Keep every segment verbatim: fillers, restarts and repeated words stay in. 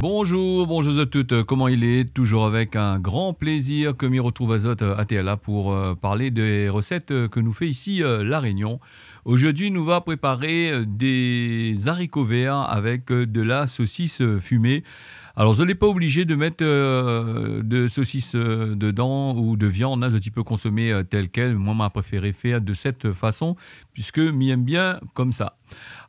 Bonjour, bonjour zot tout. Euh, koman i lé ? Toujours avec un grand plaisir ke mi retrouv azot, euh, atèr la pou, euh, parl dé resèt, euh, ke nou fé isi, euh, La Rénion. Zordi, nou va préparé, euh, dé zariko vèr avèk, euh, de la sosis, euh, fimé. Alor, zot lé pa oblizé de mèt, euh, de sosis, euh, dedan ou de viann, hein, zot i pé konsomé, euh, tèl kèl. Moin, ma préféré fèr de sèt fason, puiske mi èm bien konmsa.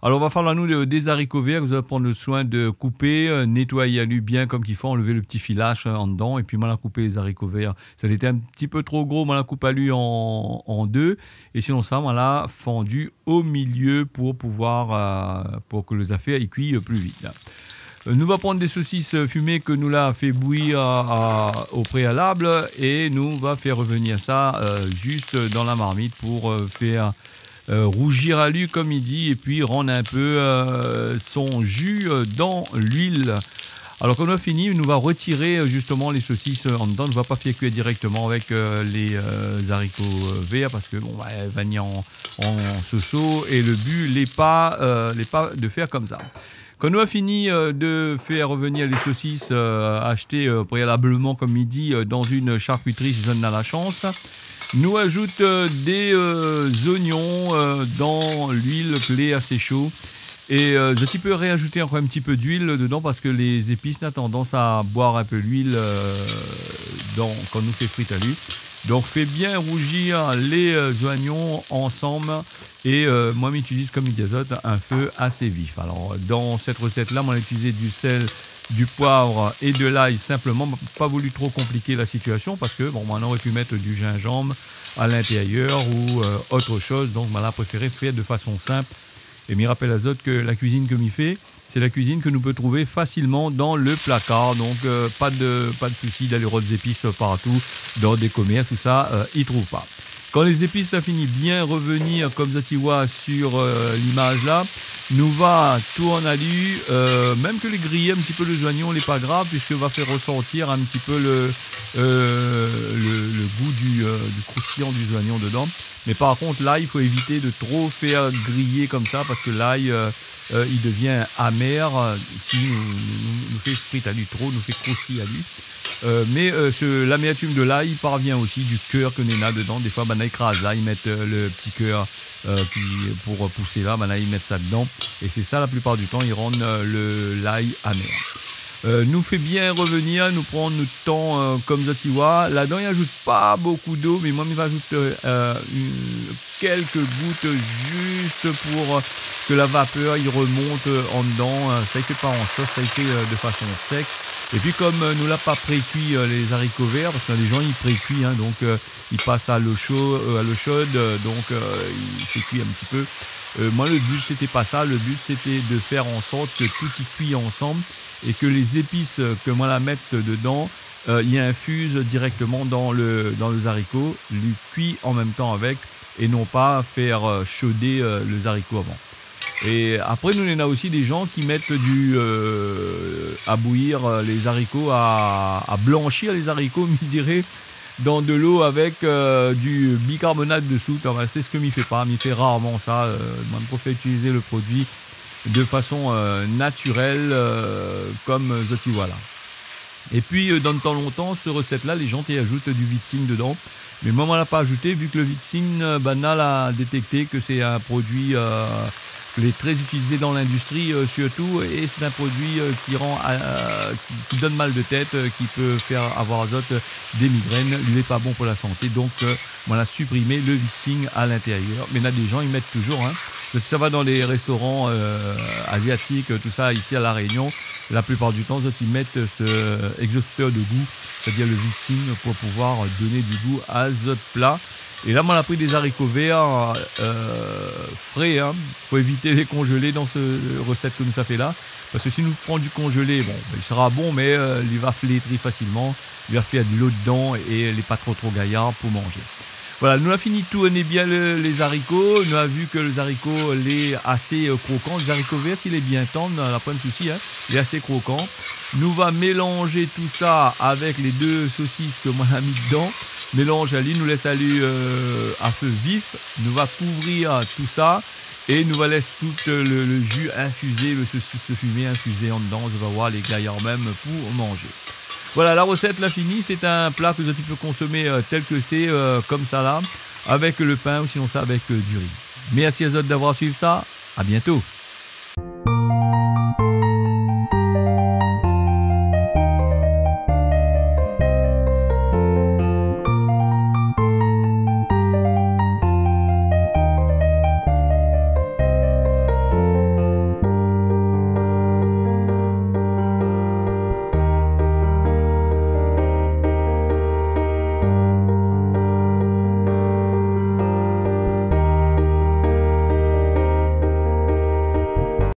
Alor, va faloir anou dé, dé zariko vèr ke zot va pran le soin de koupé, euh, nétoy ali bien konm k'i fo, anlèv le ti filaz, euh, andan, épi moin la koup lé zariko vèr. Sa lété in ti pé tro gro, moin la koup ali an, an dé, é sinonsa, moin la fann o milié pou pouvoir, euh, pou ke lé zafèr i kui, euh, pli vit. Euh, nou va pran dé sosis, euh, fimé ke nou la fé bouyir, euh, euh, o préalab é nou va fé revenir sa, euh, zis dan la marmit pou, euh, fé, euh, rouzir ali, konm i di, épi rann in pé, euh, son ji, euh, dan luil. Alor, kan nou la fini, nou va retiré, euh, zistoman lé sosis, euh, andan. Nou va pa fé kui dirèkteman avèk, euh, lé, euh, zariko, euh, vèr parske, bon, ba, i va ni an, an soso é le bi lé pa, euh, lé pa de fèr konmsa. Kan nou la fini, euh, de fé revenir lé sosis, euh, ashté, euh, préalableman, konm i di, euh, dan in sharkitri, si zot néna la shans, nou azout, euh, dé, euh, zoignon, euh, dan luil ke lé asé sho. É, euh, zot i pé réazout ankor in ti pé d'luil dedan parske lé zépis na tandans a boir in pé luil, euh, dan, kan nou fé frit ali. Donk, fé bien rouzir lé, euh, zoignon ansanm. É, euh, moin, mi itiliz, konm mi di azot, in fé asé vif. Alor, dan sèt resèt-la, moin la itiliz du sèl, du poiv é de lay sinpleman. Pa voulu tro konpliké la sitiasion parske, bon, moin noré pu mèt du zinzanm a l'intérieur ou, euh, ot shoz. Donk, moin la préféré fèr de fason sinp. É mi rapèl azot ke la kuizine ke mi fé, sé la kuizine ke nou pé trouv fasilman dan le plakar. Donk, euh, pa de, pa de sousi d'alé rod zépis partou dan dé komèrs, tousa, euh, i trouv pa. Kan lé zépis la fini bien revenir, konm zot i voi, sur, euh, limaz la, nou va tourn ali, euh, mèm ke lé griyé in ti pé lé zoignon, lé pa grav, puiske va fé resortir in ti pé le, euh, le, le gou du, euh, du kroustiyan du zoignon dedan. Mé par kont, lay, i fo évité de tro fèr griyé konmsa, parske lay, euh, euh, i devien amèr, euh, si nou, nou, nou, nou fé frit ali tro, nou fé kroustiy ali. Euh, mé, euh, se, l'amertume de lay i parvien osi du kèr ke néna dedan. Défoi, banna i kraz lay, i mèt, euh, le ti kèr, euh, ki, pou repousé la, banna i mèt sa dedan. É sé sa, la plipar du tan, i rann, euh, le, lay amèr. Euh, nou fé bien revenir, nou pran nout tan, euh, konm zot i voi. Ladan, i azout pa bokou d'lo, mé moin, mi va azout, euh, euh, in, kèlk gout zis pou, euh, ke la vapèr i remont, euh, andan. Euh, sa i fé pa an sos, sa i fé, euh, de fason sèk. Épi, konm, euh, nou la pa prékui, euh, lé zariko vèr, parske lé zan i prékui, hein, donk, euh, i pas a lo sho, euh, a lo shod, euh, donk, euh, i fé kui in ti pé. Euh, moin, le bi, sété pa sa. Le bi, sété de fèr an sort ke tout i kui ansanm é ke lé zépis, euh, ke moin la mèt dedan, euh, i infiz dirèkteman dan le, dan lé zariko, li kui an mèm tan avèk, é non pa fèr, euh, shodé, euh, lé zariko avan. É apré, nou néna osi dé zan ki mèt du, euh, a bouyir, euh, lé zariko, a, a blanshir lé zariko, mi diré, dan de lo avèk, euh, du bikarbonat de soud. Anfin, sé sak mi fé pa, mi fé rarman sa. Euh, moin, mi préfèr itiliz le produi de fason, euh, natirèl, euh, konm zot i voi la. Épi, euh, dan le tan lontan, se resèt-la, lé zan té azout du vitsing dedan. Mé moin, moin la pa azouté, vu ke le vitsing, euh, banna la détèkté ke sé in produi, euh, lé trè itilizé dan l'industri, euh, sirtou, é sé in produi, euh, ki rann, euh, ki, ki donn mal de tèt, euh, ki pé fèr avoir azot, euh, dé migrèn, li lé pa bon pou la santé. Donk, euh, moin la siprimé le vitsing a l'intérieur. Mé néna dé zan i mèt touzour, hein. Donk, si sa va dan lé restoran, euh, aziatik, euh, tousa, isi a La Rénion, la plipar du tan, zot i mèt se, euh, exhausteur de goût, sétadir le vitsing, pou pouvoir done du gou a zot pla. É la, moin la pri dé zariko vèr, euh, fré, hein. Fo évité lé konzélé dan se resèt ke nou sa fé la. Parske si nou pran du konzélé, bon, li sra bon, mé, euh, li va flétri fasilman, li va fé de lo dedan é li lé pa tro, tro gayar pou manzé. Voilà, nou la fini tourné bien le, lé zariko. Nou la vu ke lé zariko lé asé, euh, krokan. Lé zariko vèr, si lé bien tann, la poin de sousi, hein, lé asé krokan. Nou va mélanzé tousa avèk lé dé sosis ke moin la mi dedan. Mélanz ali, nou lès ali, euh, a fe vif. Nou va kouvrir tousa. É nou va lès tout le, le ju infizé, le sosis fimé infizé andan, zot va voir, lé gayar mèm pou manzé. Voilà, la resèt la fini, sé in pla ke zot i pé konsomé, euh, tèl ke sé, euh, konmsa la, avèk le pin ou sinonsa avèk, euh, du ri. Mèrsi azot d'avoir suiv sa, a bientôt.